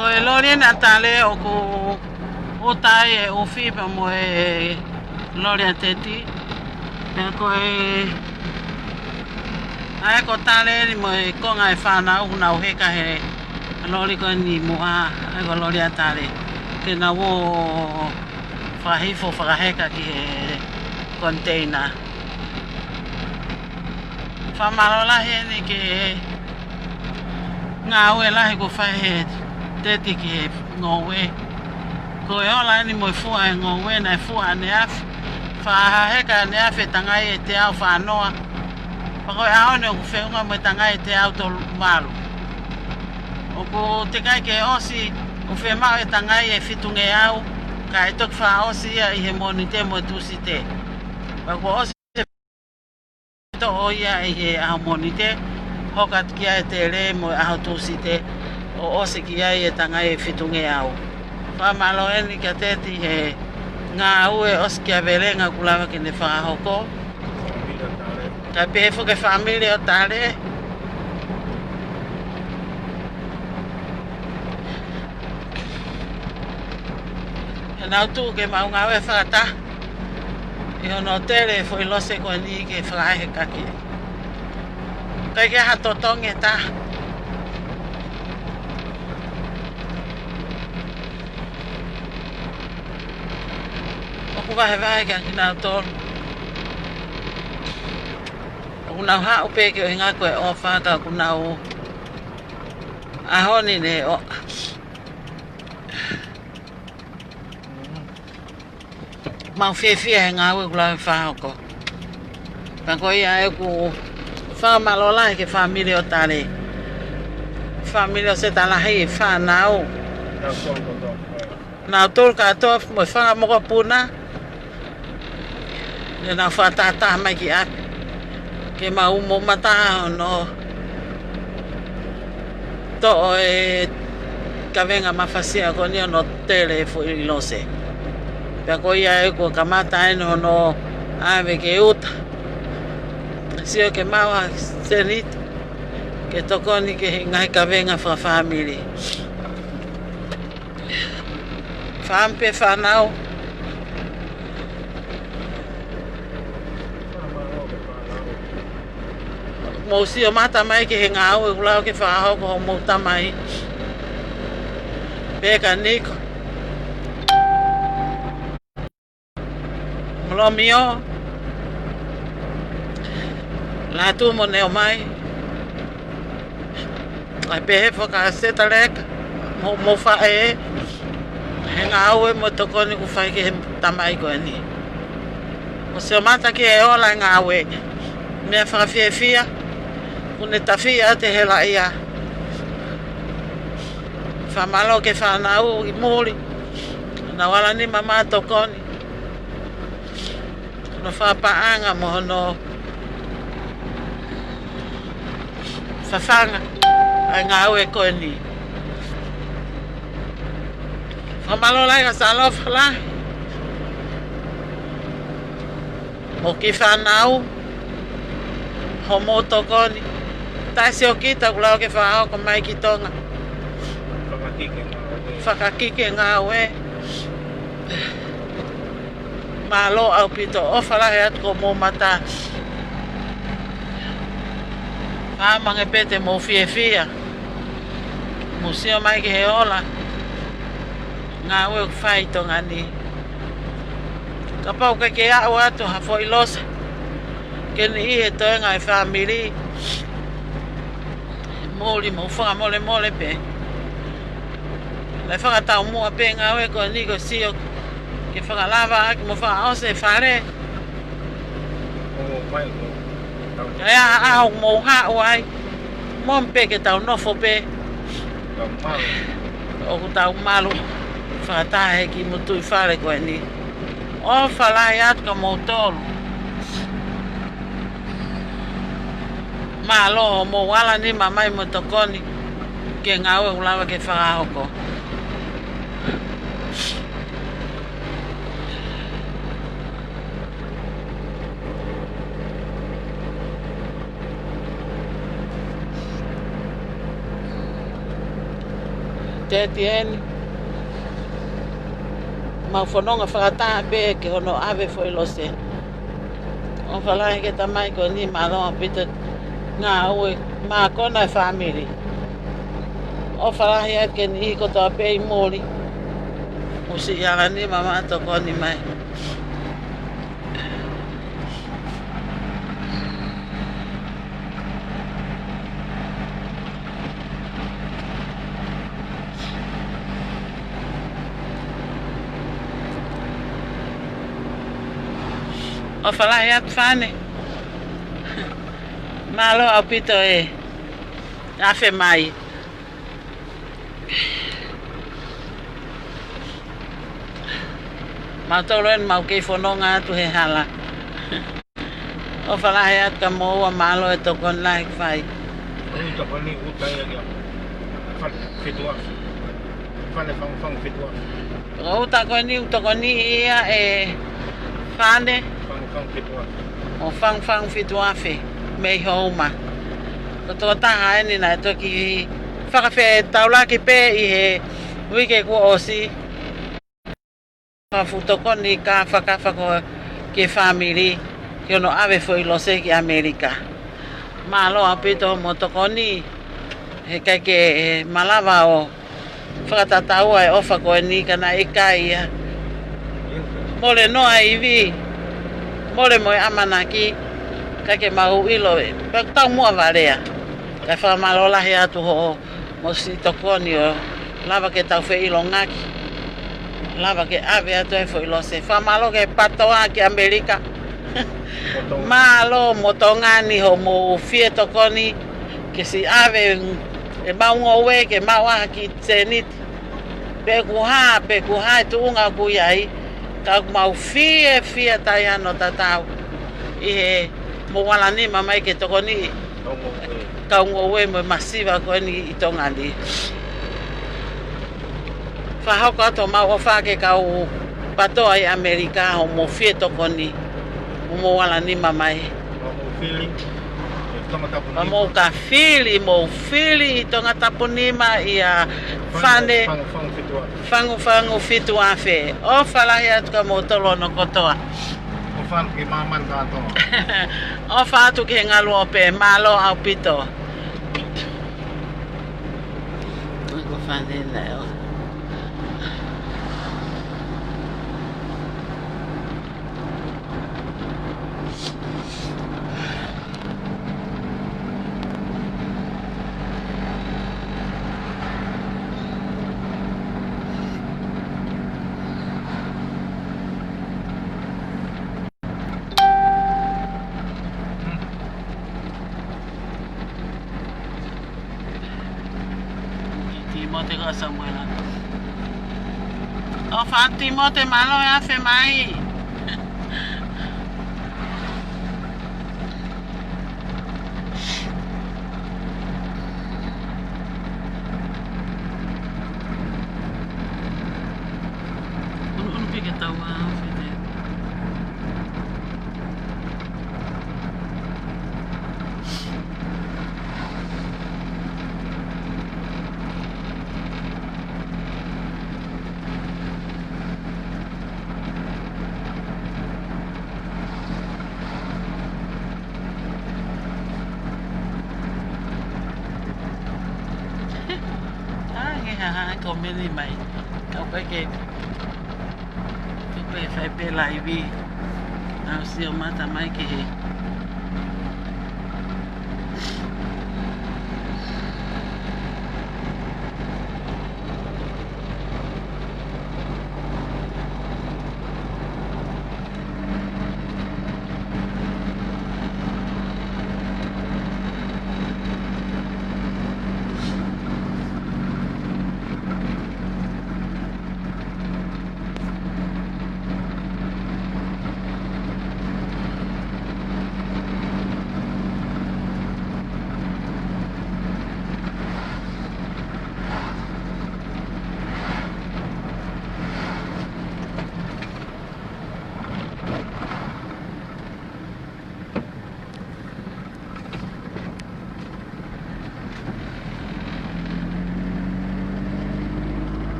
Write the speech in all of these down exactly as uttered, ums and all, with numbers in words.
Ko e loli ʻa Tale ʻoku ʻuta ai e ʻufi pea mo e loli ʻa Teti. Pea ko e ʻai ko Tale ni mo e konga e fānau ʻoku nau heka he loli ko eni muʻa, ʻai ko e loli ʻa Tale. Ke nau ō fakahifo fakaheka ki he container. Fakamālō lahi eni ki he ngāue lahi kuo fai he Teti ki he ngoue. Ko e ola eni mo e fuʻa e ngoue naʻe fuʻa ʻaneafi. Fakaheka ʻaneafi e tangai ʻe teau fā noa. Pea ko e ʻaho ni ʻoku feʻunga mo e tangai ʻe teau tolu valu. ʻOku teʻeki ai ke ʻosi, ʻoku fiemaʻu e tangai ʻe fitungeau, kae toki fakaʻosi ia ʻi he Mōnite mo e Tūsite. Pea kuo ʻosi toʻo ia ʻi he ʻaho Mōnite, hoko atu ki ai e tele mo e ʻaho Tūsite, ʻo ʻosi ki ai e tangai ʻe fitungeau. Fakamālō eni kia Teti he ngāue ʻosikiavelenga kuo lava ke ne fakahoko. Kae pehē foki e fāmili ʻo Tale. Ke nau tuʻu ke mau ngāue fakataha ʻi hono tele e foʻi lose ko eni ke fakaheka ki ai. ʻIkai ke ʻi ai ha totongi ʻe taha. ʻOku vahevahe kia kinautolu. ʻOku nau haʻu pē ki he ʻuhinga ko e ʻofa ka ʻoku nau ʻaho ni ne ʻoʻa. Mau fiefia he ngāue kuo lava ke fakahoko. Pea ko ia ʻoku fakamālō lahi ki he fāmili ʻo Tale. Fāmili ʻo Setalahi, fānau. Nautolu kātoa mo e fanga mokopuna. Naʻa nau fakatahataha mai ki ʻapi. Ke mau moʻumataha hono toʻo e kavenga mafasia ko eni hono tele e foʻi lose. Pea ko ia ʻoku kamata eni hono ʻave ke uta. Sio ke maʻu ha seniti ke tokoni ki he ngaahi kavenga fakafāmili. Fāmili pē fānau. Mou sio mata mai ki he ngāue kuo lava ke fakahoko homou tamai. Pea ka Niko. Molomio. Latu mo Neomai. ʻAi pehē foki kia Setaleka, mo, mo faʻē, he ngāue mo tokoni kuo fai ki he tamai ko eni. ʻO sio mata ki he ola e ngāue. Meʻa fakafiefia, kuo ne tafi ʻa e hela ia. Fakamālō ki he fānau ʻi muli. Nau ala nima mai tokoni. Hono fakapaʻanga mo hono fafanga ʻa e ngāue ko eni. Fakamālō lahi kia Salofa lahi. Mo e kiʻi fānau, hoʻomou tokoni. Taʻe sio kita kuo lava ke fakahoko mai ki Tonga. Fakakikingāue. Mālō ʻaupito, ʻofa lahi atu ki homou mata. Fakamālō pē te mou fiefia. Mou sio mai ki he ola. Ngāue ʻoku fai ʻi Tonga ni. Kapau ʻoku ʻikai ke aʻu atu ha foʻi lose. Ke ne ʻi he toenga e fāmili. Mou li mou fakamolemole pē. Naʻe fakataumuʻa pē ngāue ko eni ko e sio ke fakalava ʻaki mo fakaʻosi e fale. ʻOku ʻi ai ha ʻaho mou haʻu ai. Mou pē ke tau nofo pē. ʻOku tau malu fakataha he kiʻi motuʻi fale ko eni. ʻOfa lahi atu kia moutolu. Mālō hoʻomou ala nima mai mo tokoni ki he ngāue ʻoku lava ke fakahoko. Seti eni. Mau fononga fakataha pē ki hono ʻave foʻi lose. ʻOfa lahi ki he tamai ko eni, mālō ʻaupito ngāue mākona e fāmili. ʻOfa lahi atu ki he niʻihi kotoa pē ʻi muli. Usi i ala ni mama tokoni mai. ʻOfa lahi atu Fane. Mālō ʻaupito e afe mai. Mautolu eni mau kei fononga atu he hala. ʻOfa lahi atu kia moua, mālō e tokoni lahi kuo fai. Ko e tokoni ʻoku ʻuta ia ki he fale fetuʻu afe. Fale fangufangu fetuʻu afe. Ko e ʻuta ko eni ʻoku tokoni ia ʻe Fane. Fangufangu fetuʻu afe. ʻO fangufangu fetuʻu afe mei Houma. Ko e tokotaha eni naʻe toki fakafetaulaki pē ʻi he uike kuo ʻosi. Fakafutokoni ka fakafako ki he fāmili ki hono ʻave foʻi lose ki ʻAmelika. Mālō ʻaupito mo tokoni, he ʻikai ke malava ʻo fakatataua e ʻofa ko eni ka naʻe ʻikai ia. Mole noa e ivi, mole mo e ʻamanaki, ʻikai ke mau ʻilo ē. Pea tau muʻa valea. Kae fakamālō lahi atu hoʻo mo siʻi tokoni ʻo lava ke tau feʻilongaki. Lava ke ʻave atu e foʻi lose. Fakamālō ki he PATOA ki ʻAmelika. Mālō mo Tonga ni hoʻomou fie tokoni ke siʻi ʻave e mau ngoue ke mau ʻaha ki seniti. Pe ʻoku hā, pe ʻoku hā e tuʻunga ʻoku ʻi ai. Ka ʻoku mau fiefia taʻe ʻi ai hano tatau ʻi he mou ala nima mai ke tokoni kau ngoue mo e masiva ko eni ʻi Tonga ni. Fakahoko atu homau ʻofa ki he kau PATOA ʻi ʻAmelika, hoʻomou fie tokoni, hoʻomou ala nima mai. Hoʻomou fili ʻi Tongatapu nima. Hoʻomou ka fili, mou fili ʻi Tongatapu nima ʻia Fane. Fangufangu fetuʻu afe. Fangufangu fetuʻu afe. ʻOfa lahi atu kia moutolu hono kotoa. ʻOfa atu ki māmani kātoa. ʻOfa atu ki he ngaluope, mālō ʻaupito. Ko Fane naʻe ʻo. Timote ko Samuela. ʻOfa atu Timote, mālō e afe mai. Unu, unu pē ke tau ʻā fete. ʻĀ, ke hā, hā, ko meni mai. Kau pē ke, kau pē fai pē laivi. Au sio mata mai ki he.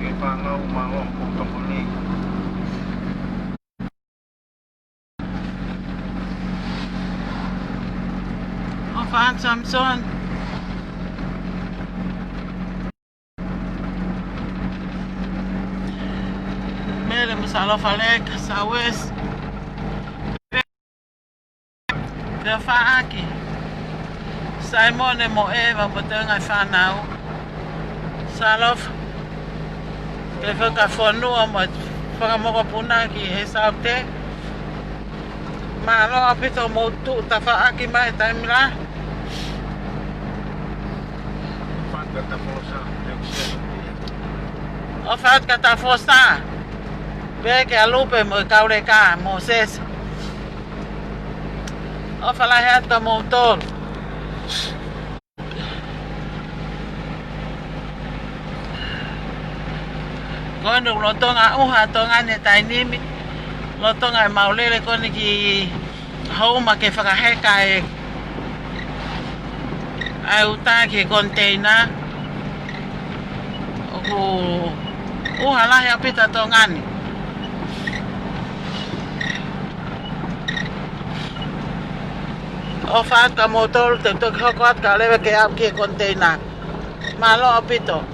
Ke fānau, mālō hoʻomou tokoni. ʻOfa atu Samson. Mele mo Salofa Leka, Sawes. Pea faʻaki Saimone mo ʻEva mo e ngaahi fānau. Salofa. Ke fakafonua mo fakamokopuna ki he Saute. Mālō ʻaupito hoʻomou tuʻu tafaʻaki mai taimi lahi. ʻOfa atu kia Tafosa. Pea kia Lupe mo e kau leka, Moses. ʻOfa lahi atu kia moutolu. Ko eni ʻoku lolotonga ʻuha ʻa Tonga ni he taimi ni, lolotonga ʻemau lele ko eni ki Houma ke fakaheka e, ʻa e uta ki he koniteina. ʻOku ʻuha lahi ʻaupito ʻa Tonga ni. ʻOfa atu kia moutolu, te u toki hoko atu ka leva ke aʻu ki he koniteina. Mālō ʻaupito.